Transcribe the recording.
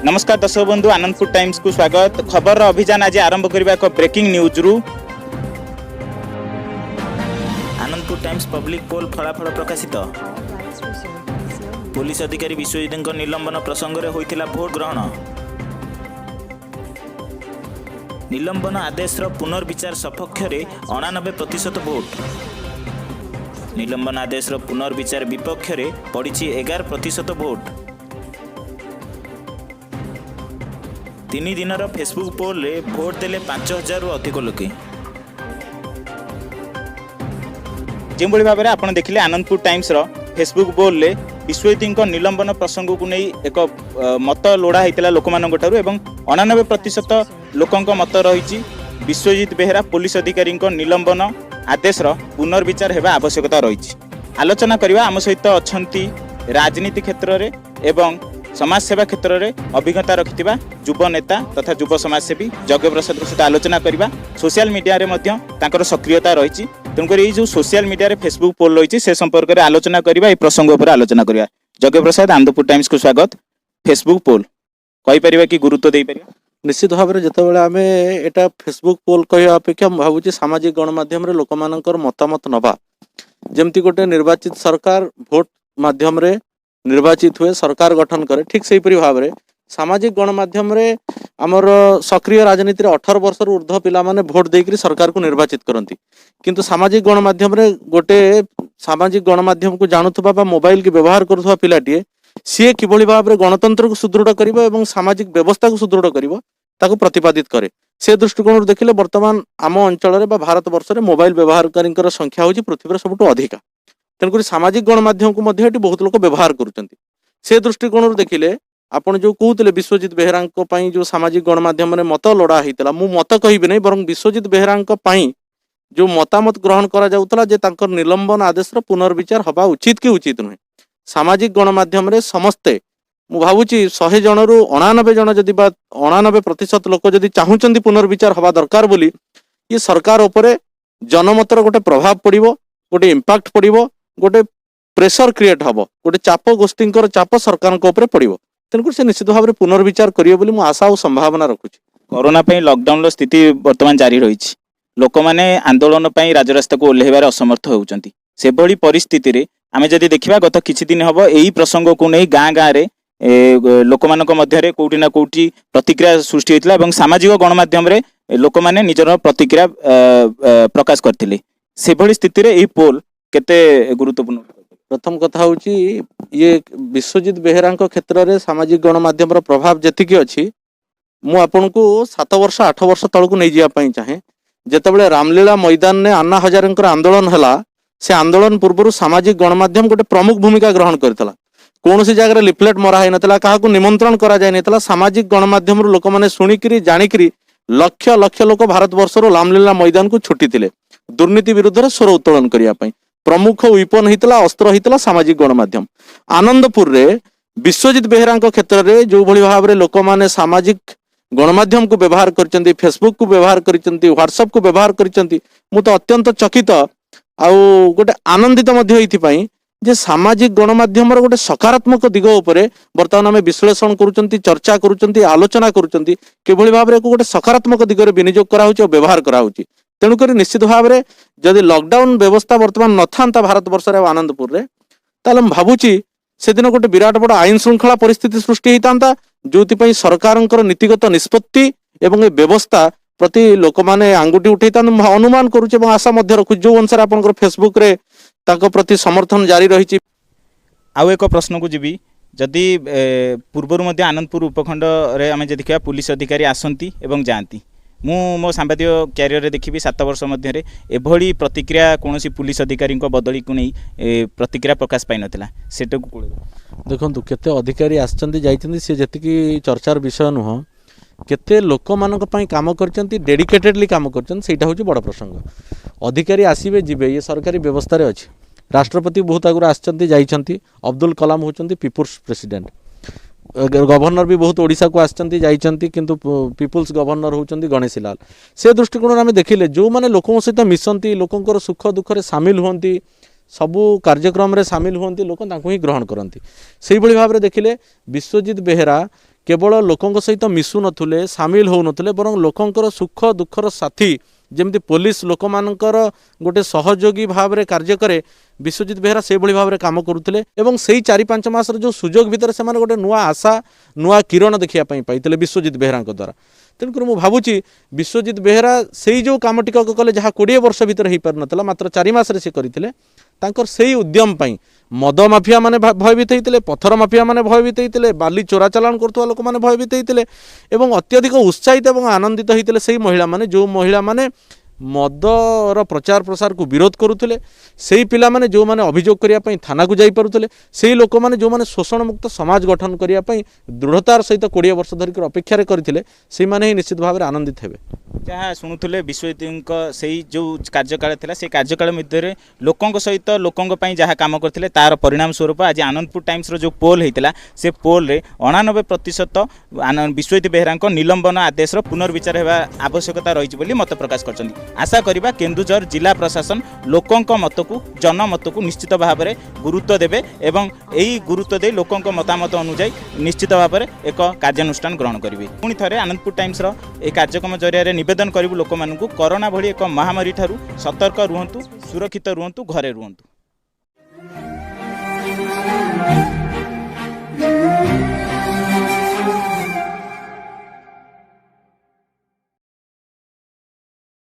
ନମସ୍କାର ଦର୍ଶକ ବନ୍ଧୁ, ଆନନ୍ଦପୁର ଟାଇମ୍ସକୁ ସ୍ୱାଗତ। ଖବରର ଅଭିଯାନ ଆଜି ଆରମ୍ଭ କରିବା ଏକ ବ୍ରେକିଂ ନ୍ୟୁଜ୍ରୁ। ଆନନ୍ଦପୁର ଟାଇମ୍ସ ପବ୍ଲିକ ପୋଲ୍ ଫଳାଫଳ ପ୍ରକାଶିତ। ପୋଲିସ ଅଧିକାରୀ ବିଶ୍ୱଜିତଙ୍କ ନିଲମ୍ବନ ପ୍ରସଙ୍ଗରେ ହୋଇଥିଲା ଭୋଟ ଗ୍ରହଣ। ନିଲମ୍ବନ ଆଦେଶର ପୁନର୍ବିଚାର ସପକ୍ଷରେ 89% ଭୋଟ। ନିଲମ୍ବନ ଆଦେଶର ପୁନର୍ବିଚାର ବିପକ୍ଷରେ ପଡ଼ିଛି 11% ଭୋଟ। 3 ଦିନର ଫେସବୁକ୍ ପୋଲ୍ରେ ଭୋଟ ଦେଲେ 5000ରୁ ଅଧିକ ଲୋକେ। ଯେଉଁଭଳି ଭାବରେ ଆପଣ ଦେଖିଲେ, ଆନନ୍ଦପୁର ଟାଇମ୍ସର ଫେସବୁକ୍ ପୋଲ୍ରେ ବିଶ୍ୱଜିତଙ୍କ ନିଲମ୍ବନ ପ୍ରସଙ୍ଗକୁ ନେଇ ଏକ ମତ ଲୋଡ଼ା ହେଇଥିଲା ଲୋକମାନଙ୍କ ଠାରୁ ଏବଂ 89% ଲୋକଙ୍କ ମତ ରହିଛି ବିଶ୍ୱଜିତ ବେହେରା ପୋଲିସ ଅଧିକାରୀଙ୍କ ନିଲମ୍ବନ ଆଦେଶର ପୁନର୍ବିଚାର ହେବା ଆବଶ୍ୟକତା ରହିଛି। ଆଲୋଚନା କରିବା, ଆମ ସହିତ ଅଛନ୍ତି ରାଜନୀତି କ୍ଷେତ୍ରରେ ଏବଂ ସମାଜସେବା କ୍ଷେତ୍ରରେ ଅଭିଜ୍ଞତା ରଖିଥିବା ଯୁବ ନେତା ତଥା ଯୁବ ସମାଜସେବୀ ଯଜ୍ଞପ୍ରସାଦଙ୍କ ସହିତ ଆଲୋଚନା କରିବା। ସୋସିଆଲ ମିଡ଼ିଆରେ ମଧ୍ୟ ତାଙ୍କର ସକ୍ରିୟତା ରହିଛି। ତେଣୁକରି ଏଇ ଯେଉଁ ସୋସିଆଲ ମିଡ଼ିଆରେ ଫେସବୁକ୍ ପୋଲ୍ ରହିଛି, ସେ ସମ୍ପର୍କରେ ଆଲୋଚନା କରିବା, ଏହି ପ୍ରସଙ୍ଗ ଉପରେ ଆଲୋଚନା କରିବା। ଯଜ୍ଞପ୍ରସାଦ, ଆନନ୍ଦପୁର ଟାଇମ୍ସକୁ ସ୍ୱାଗତ। ଫେସବୁକ୍ ପୋଲ୍ କହିପାରିବା କି ଗୁରୁତ୍ୱ ଦେଇପାରିବା? ନିଶ୍ଚିତ ଭାବରେ, ଯେତେବେଳେ ଆମେ ଏଇଟା ଫେସବୁକ୍ ପୋଲ୍ କହିବା ଅପେକ୍ଷା ମୁଁ ଭାବୁଛି ସାମାଜିକ ଗଣମାଧ୍ୟମରେ ଲୋକମାନଙ୍କର ମତାମତ ନେବା। ଯେମିତି ଗୋଟେ ନିର୍ବାଚିତ ସରକାର ଭୋଟ ମାଧ୍ୟମରେ ନିର୍ବାଚିତ ହୁଏ, ସରକାର ଗଠନ କରେ, ଠିକ୍ ସେହିପରି ଭାବରେ ସାମାଜିକ ଗଣମାଧ୍ୟମରେ ଆମର ସକ୍ରିୟ ରାଜନୀତିରେ 18 ବର୍ଷରୁ ଉର୍ଦ୍ଧ୍ୱ ପିଲାମାନେ ଭୋଟ ଦେଇକରି ସରକାରକୁ ନିର୍ବାଚିତ କରନ୍ତି। କିନ୍ତୁ ସାମାଜିକ ଗଣମାଧ୍ୟମରେ ଗୋଟେ ସାମାଜିକ ଗଣମାଧ୍ୟମକୁ ଜାଣୁଥିବା ବା ମୋବାଇଲକି ବ୍ୟବହାର କରୁଥିବା ପିଲାଟିଏ, ସିଏ କିଭଳି ଭାବରେ ଗଣତନ୍ତ୍ରକୁ ସୁଦୃଢ଼ କରିବ ଏବଂ ସାମାଜିକ ବ୍ୟବସ୍ଥାକୁ ସୁଦୃଢ଼ କରିବ, ତାକୁ ପ୍ରତିପାଦିତ କରେ। ସେ ଦୃଷ୍ଟିକୋଣରୁ ଦେଖିଲେ ବର୍ତ୍ତମାନ ଆମ ଅଞ୍ଚଳରେ ବା ଭାରତ ବର୍ଷରେ ମୋବାଇଲ ବ୍ୟବହାରକାରୀଙ୍କର ସଂଖ୍ୟା ହେଉଛି ପୃଥିବୀର ସବୁଠୁ ଅଧିକା। ତେଣୁକରି ସାମାଜିକ ଗଣମାଧ୍ୟମକୁ ମଧ୍ୟ ଏଠି ବହୁତ ଲୋକ ବ୍ୟବହାର କରୁଛନ୍ତି। ସେ ଦୃଷ୍ଟିକୋଣରୁ ଦେଖିଲେ ଆପଣ ଯୋଉ କହୁଥିଲେ, ବିଶ୍ୱଜିତ ବେହେରାଙ୍କ ପାଇଁ ଯୋଉ ସାମାଜିକ ଗଣମାଧ୍ୟମରେ ମତ ଲୋଡ଼ା ହେଇଥିଲା, ମୁଁ ମତ କହିବି ନାହିଁ, ବରଂ ବିଶ୍ୱଜିତ ବେହେରାଙ୍କ ପାଇଁ ଯୋଉ ମତାମତ ଗ୍ରହଣ କରାଯାଉଥିଲା ଯେ ତାଙ୍କର ନିଲମ୍ବନ ଆଦେଶର ପୁନର୍ବିଚାର ହବା ଉଚିତ କି ଉଚିତ ନୁହେଁ, ସାମାଜିକ ଗଣମାଧ୍ୟମରେ ସମସ୍ତେ, ମୁଁ ଭାବୁଛି 100 ଜଣରୁ 89 ଜଣ ଯଦି ବା 89% ଲୋକ ଯଦି ଚାହୁଁଛନ୍ତି ପୁନର୍ବିଚାର ହବା ଦରକାର ବୋଲି, ଇଏ ସରକାର ଉପରେ ଜନମତର ଗୋଟେ ପ୍ରଭାବ ପଡ଼ିବ, ଗୋଟେ ଇମ୍ପାକ୍ଟ ପଡ଼ିବ, ଗୋଟେ ପ୍ରେସର କ୍ରିଏଟ ହବ, ଗୋଟେ ଚାପ, ଗୋଷ୍ଠୀଙ୍କର ଚାପ ସରକାରଙ୍କ ଉପରେ ପଡ଼ିବ। ତେଣୁକରି ସେ ନିଶ୍ଚିତ ଭାବରେ ପୁନର୍ବିଚାର କରିବେ ବୋଲି ମୁଁ ଆଶା ଆଉ ସମ୍ଭାବନା ରଖୁଛି। କରୋନା ପାଇଁ ଲକଡାଉନର ସ୍ଥିତି ବର୍ତ୍ତମାନ ଜାରି ରହିଛି। ଲୋକମାନେ ଆନ୍ଦୋଳନ ପାଇଁ ରାଜରାସ୍ତାକୁ ଓହ୍ଲାଇବାରେ ଅସମର୍ଥ ହେଉଛନ୍ତି। ସେଭଳି ପରିସ୍ଥିତିରେ ଆମେ ଯଦି ଦେଖିବା, ଗତ କିଛି ଦିନ ହବ ଏଇ ପ୍ରସଙ୍ଗକୁ ନେଇ ଗାଁ ଗାଁରେ ଲୋକମାନଙ୍କ ମଧ୍ୟରେ କୋଉଠି ନା କୋଉଠି ପ୍ରତିକ୍ରିୟା ସୃଷ୍ଟି ହୋଇଥିଲା ଏବଂ ସାମାଜିକ ଗଣମାଧ୍ୟମରେ ଲୋକମାନେ ନିଜର ପ୍ରତିକ୍ରିୟା ଏ, ଏ, ପ୍ରକାଶ କରିଥିଲେ। ସେଭଳି ସ୍ଥିତିରେ ଏଇ ପୋଲ୍ କେତେ ଗୁରୁତ୍ୱପୂର୍ଣ୍ଣ? ପ୍ରଥମ କଥା ହେଉଛି, ଇଏ ବିଶ୍ୱଜିତ ବେହେରାଙ୍କ କ୍ଷେତ୍ରରେ ସାମାଜିକ ଗଣମାଧ୍ୟମର ପ୍ରଭାବ ଯେତିକି ଅଛି, ମୁଁ ଆପଣଙ୍କୁ 7 ବର୍ଷ 8 ବର୍ଷ ତଳକୁ ନେଇଯିବା ପାଇଁ ଚାହେଁ। ଯେତେବେଳେ ରାମଲୀଳା ମଇଦାନରେ ଆନ୍ନା ହଜାରେଙ୍କର ଆନ୍ଦୋଳନ ହେଲା, ସେ ଆନ୍ଦୋଳନ ପୂର୍ବରୁ ସାମାଜିକ ଗଣମାଧ୍ୟମ ଗୋଟେ ପ୍ରମୁଖ ଭୂମିକା ଗ୍ରହଣ କରିଥିଲା। କୌଣସି ଜାଗାରେ ଲିଫଲେଟ୍ ମରା ହେଇନଥିଲା, କାହାକୁ ନିମନ୍ତ୍ରଣ କରାଯାଇନଥିଲା। ସାମାଜିକ ଗଣମାଧ୍ୟମରୁ ଲୋକମାନେ ଶୁଣିକିରି ଜାଣିକିରି ଲକ୍ଷ ଲକ୍ଷ ଲୋକ ଭାରତବର୍ଷରୁ ରାମଲୀଳା ମଇଦାନକୁ ଛୁଟିଥିଲେ ଦୁର୍ନୀତି ବିରୁଦ୍ଧରେ ସ୍ୱର ଉତ୍ତୋଳନ କରିବା ପାଇଁ। ପ୍ରମୁଖ ୱିପନ ହେଇଥିଲା, ଅସ୍ତ୍ର ହେଇଥିଲା ସାମାଜିକ ଗଣମାଧ୍ୟମ। ଆନନ୍ଦପୁରରେ ବିଶ୍ୱଜିତ ବେହେରାଙ୍କ କ୍ଷେତ୍ରରେ ଯୋଉଭଳି ଭାବରେ ଲୋକମାନେ ସାମାଜିକ ଗଣମାଧ୍ୟମକୁ ବ୍ୟବହାର କରିଛନ୍ତି, ଫେସବୁକକୁ ବ୍ୟବହାର କରିଛନ୍ତି, ହ୍ୱାଟ୍ସଆପକୁ ବ୍ୟବହାର କରିଛନ୍ତି, ମୁଁ ତ ଅତ୍ୟନ୍ତ ଚକିତ ଆଉ ଗୋଟେ ଆନନ୍ଦିତ ମଧ୍ୟ ଏଇଥିପାଇଁ ଯେ ସାମାଜିକ ଗଣମାଧ୍ୟମର ଗୋଟେ ସକାରାତ୍ମକ ଦିଗ ଉପରେ ବର୍ତ୍ତମାନ ଆମେ ବିଶ୍ଳେଷଣ କରୁଛନ୍ତି, ଚର୍ଚ୍ଚା କରୁଛନ୍ତି, ଆଲୋଚନା କରୁଛନ୍ତି, କିଭଳି ଭାବରେ ଏକୁ ଗୋଟେ ସକାରାତ୍ମକ ଦିଗରେ ବିନିଯୋଗ କରାହଉଛି ଆଉ ବ୍ୟବହାର କରାହଉଛି। ତେଣୁକରି ନିଶ୍ଚିତ ଭାବରେ ଯଦି ଲକଡାଉନ ବ୍ୟବସ୍ଥା ବର୍ତ୍ତମାନ ନଥାନ୍ତା ଭାରତବର୍ଷରେ ଆଉ ଆନନ୍ଦପୁରରେ, ତାହେଲେ ମୁଁ ଭାବୁଛି ସେଦିନ ଗୋଟେ ବିରାଟ ବଡ ଆଇନ ଶୃଙ୍ଖଳା ପରିସ୍ଥିତି ସୃଷ୍ଟି ହେଇଥାନ୍ତା, ଯୋଉଥିପାଇଁ ସରକାରଙ୍କର ନୀତିଗତ ନିଷ୍ପତ୍ତି ଏବଂ ଏ ବ୍ୟବସ୍ଥା ପ୍ରତି ଲୋକମାନେ ଆଙ୍ଗୁଠି ଉଠେଇଥାନ୍ତେ, ମୁଁ ଅନୁମାନ କରୁଛି ଏବଂ ଆଶା ମଧ୍ୟ ରଖୁଛି, ଯୋଉ ଅନୁସାରେ ଆପଣଙ୍କର ଫେସବୁକରେ ତାଙ୍କ ପ୍ରତି ସମର୍ଥନ ଜାରି ରହିଛି। ଆଉ ଏକ ପ୍ରଶ୍ନକୁ ଯିବି। ଯଦି ପୂର୍ବରୁ ମଧ୍ୟ ଆନନ୍ଦପୁର ଉପଖଣ୍ଡରେ ଆମେ ଯଦି ଦେଖିବା, ପୁଲିସ ଅଧିକାରୀ ଆସନ୍ତି ଏବଂ ଯାଆନ୍ତି। ମୁଁ ମୋ ସାମ୍ବାଦିକ କ୍ୟାରିୟରରେ ଦେଖିବି, 7 ବର୍ଷ ମଧ୍ୟରେ ଏଭଳି ପ୍ରତିକ୍ରିୟା କୌଣସି ପୁଲିସ ଅଧିକାରୀଙ୍କ ବଦଳିକୁ ନେଇ ପ୍ରତିକ୍ରିୟା ପ୍ରକାଶ ପାଇନଥିଲା। ସେଟାକୁ ଦେଖନ୍ତୁ, କେତେ ଅଧିକାରୀ ଆସିଛନ୍ତି ଯାଇଛନ୍ତି, ସେ ଯେତିକି ଚର୍ଚ୍ଚାର ବିଷୟ ନୁହଁ। କେତେ ଲୋକମାନଙ୍କ ପାଇଁ କାମ କରିଛନ୍ତି, ଡେଡିକେଟେଡଲି କାମ କରିଛନ୍ତି, ସେଇଟା ହେଉଛି ବଡ଼ ପ୍ରସଙ୍ଗ। ଅଧିକାରୀ ଆସିବେ ଯିବେ, ଇଏ ସରକାରୀ ବ୍ୟବସ୍ଥାରେ ଅଛି। ରାଷ୍ଟ୍ରପତି ବହୁତ ଆଗରୁ ଆସିଛନ୍ତି, ଯାଇଛନ୍ତି। ଅବଦୁଲ କଲାମ ହେଉଛନ୍ତି ପିପୁଲ୍ସ ପ୍ରେସିଡେଣ୍ଟ। ଗଭର୍ଣ୍ଣର ବି ବହୁତ ଓଡ଼ିଶାକୁ ଆସିଛନ୍ତି, ଯାଇଛନ୍ତି, କିନ୍ତୁ ପିପୁଲ୍ସ ଗଭର୍ଣ୍ଣର ହେଉଛନ୍ତି ଗଣେଶୀ ଲାଲ। ସେ ଦୃଷ୍ଟିକୋଣରୁ ଆମେ ଦେଖିଲେ, ଯେଉଁମାନେ ଲୋକଙ୍କ ସହିତ ମିଶନ୍ତି, ଲୋକଙ୍କର ସୁଖ ଦୁଃଖରେ ସାମିଲ ହୁଅନ୍ତି, ସବୁ କାର୍ଯ୍ୟକ୍ରମରେ ସାମିଲ ହୁଅନ୍ତି, ଲୋକ ତାଙ୍କୁ ହିଁ ଗ୍ରହଣ କରନ୍ତି। ସେଇଭଳି ଭାବରେ ଦେଖିଲେ ବିଶ୍ୱଜିତ ବେହେରା କେବଳ ଲୋକଙ୍କ ସହିତ ମିଶୁ ନଥିଲେ, ସାମିଲ ହେଉନଥିଲେ, ବରଂ ଲୋକଙ୍କର ସୁଖ ଦୁଃଖର ସାଥୀ, ଯେମିତି ପୋଲିସ ଲୋକମାନଙ୍କର ଗୋଟେ ସହଯୋଗୀ ଭାବରେ କାର୍ଯ୍ୟ କରେ, ବିଶ୍ୱଜିତ ବେହେରା ସେଇଭଳି ଭାବରେ କାମ କରୁଥିଲେ। ଏବଂ ସେଇ 4-5 ମାସର ଯେଉଁ ସୁଯୋଗ ଭିତରେ ସେମାନେ ଗୋଟେ ନୂଆ ଆଶା, ନୂଆ କିରଣ ଦେଖିବା ପାଇଁ ପାଇଥିଲେ ବିଶ୍ୱଜିତ ବେହେରାଙ୍କ ଦ୍ୱାରା। ତେଣୁକରି ମୁଁ ଭାବୁଛି ବିଶ୍ୱଜିତ ବେହେରା ସେଇ ଯେଉଁ କାମ ଟିକକ କଲେ, ଯାହା 20 ବର୍ଷ ଭିତରେ ହେଇପାରୁନଥିଲା, ମାତ୍ର 4 ମାସରେ ସେ କରିଥିଲେ। ତାଙ୍କର ସେଇ ଉଦ୍ୟମ ପାଇଁ ମଦ ମାଫିଆ ମାନେ ଭୟଭୀତ ହେଇଥିଲେ, ପଥର ମାଫିଆ ମାନେ ଭୟଭୀତ ହେଇଥିଲେ, ବାଲି ଚୋରା ଚାଲାଣ କରୁଥିବା ଲୋକମାନେ ଭୟଭୀତ ହେଇଥିଲେ ଏବଂ ଅତ୍ୟଧିକ ଉତ୍ସାହିତ ଏବଂ ଆନନ୍ଦିତ ହେଇଥିଲେ ସେଇ ମହିଳାମାନେ, ଯେଉଁ ମହିଳାମାନେ ମଦର ପ୍ରଚାର ପ୍ରସାରକୁ ବିରୋଧ କରୁଥିଲେ, ସେଇ ପିଲାମାନେ ଯେଉଁମାନେ ଅଭିଯୋଗ କରିବା ପାଇଁ ଥାନାକୁ ଯାଇପାରୁଥିଲେ, ସେଇ ଲୋକମାନେ ଯେଉଁମାନେ ଶୋଷଣମୁକ୍ତ ସମାଜ ଗଠନ କରିବା ପାଇଁ ଦୃଢ଼ତାର ସହିତ 20 ବର୍ଷ ଧରିକି ଅପେକ୍ଷାରେ କରିଥିଲେ, ସେଇମାନେ ହିଁ ନିଶ୍ଚିତ ଭାବରେ ଆନନ୍ଦିତ ହେବେ। ଯାହା ଶୁଣୁଥିଲେ ବିଶ୍ୱଜିତଙ୍କ ସେଇ ଯେଉଁ କାର୍ଯ୍ୟକାଳ ଥିଲା, ସେଇ କାର୍ଯ୍ୟକାଳ ମଧ୍ୟରେ ଲୋକଙ୍କ ସହିତ ଲୋକଙ୍କ ପାଇଁ ଯାହା କାମ କରିଥିଲେ, ତାର ପରିଣାମ ସ୍ୱରୂପ ଆଜି ଆନନ୍ଦପୁର ଟାଇମ୍ସର ଯେଉଁ ପୋଲ୍ ହେଇଥିଲା, ସେ ପୋଲ୍ରେ 89% ବିଶ୍ୱଜିତ ବେହେରାଙ୍କ ନିଲମ୍ବନ ଆଦେଶର ପୁନର୍ବିଚାର ହେବା ଆବଶ୍ୟକତା ରହିଛି ବୋଲି ମତ ପ୍ରକାଶ କରିଛନ୍ତି। ଆଶା କରିବା କେନ୍ଦୁଝର ଜିଲ୍ଲା ପ୍ରଶାସନ ଲୋକଙ୍କ ମତକୁ, ଜନମତକୁ ନିଶ୍ଚିତ ଭାବରେ ଗୁରୁତ୍ୱ ଦେବେ ଏବଂ ଏହି ଗୁରୁତ୍ୱ ଦେଇ ଲୋକଙ୍କ ମତାମତ ଅନୁଯାୟୀ ନିଶ୍ଚିତ ଭାବରେ ଏକ କାର୍ଯ୍ୟାନୁଷ୍ଠାନ ଗ୍ରହଣ କରିବେ। ପୁଣି ଥରେ ଆନନ୍ଦପୁର ଟାଇମ୍ସର ଏହି କାର୍ଯ୍ୟକ୍ରମ ଜରିଆରେ ନିବେଦନ କରିବୁ ଲୋକମାନଙ୍କୁ, କରୋନା ଭଳି ଏକ ମହାମାରୀ ଠାରୁ ସତର୍କ ରୁହନ୍ତୁ, ସୁରକ୍ଷିତ ରୁହନ୍ତୁ, ଘରେ ରୁହନ୍ତୁ।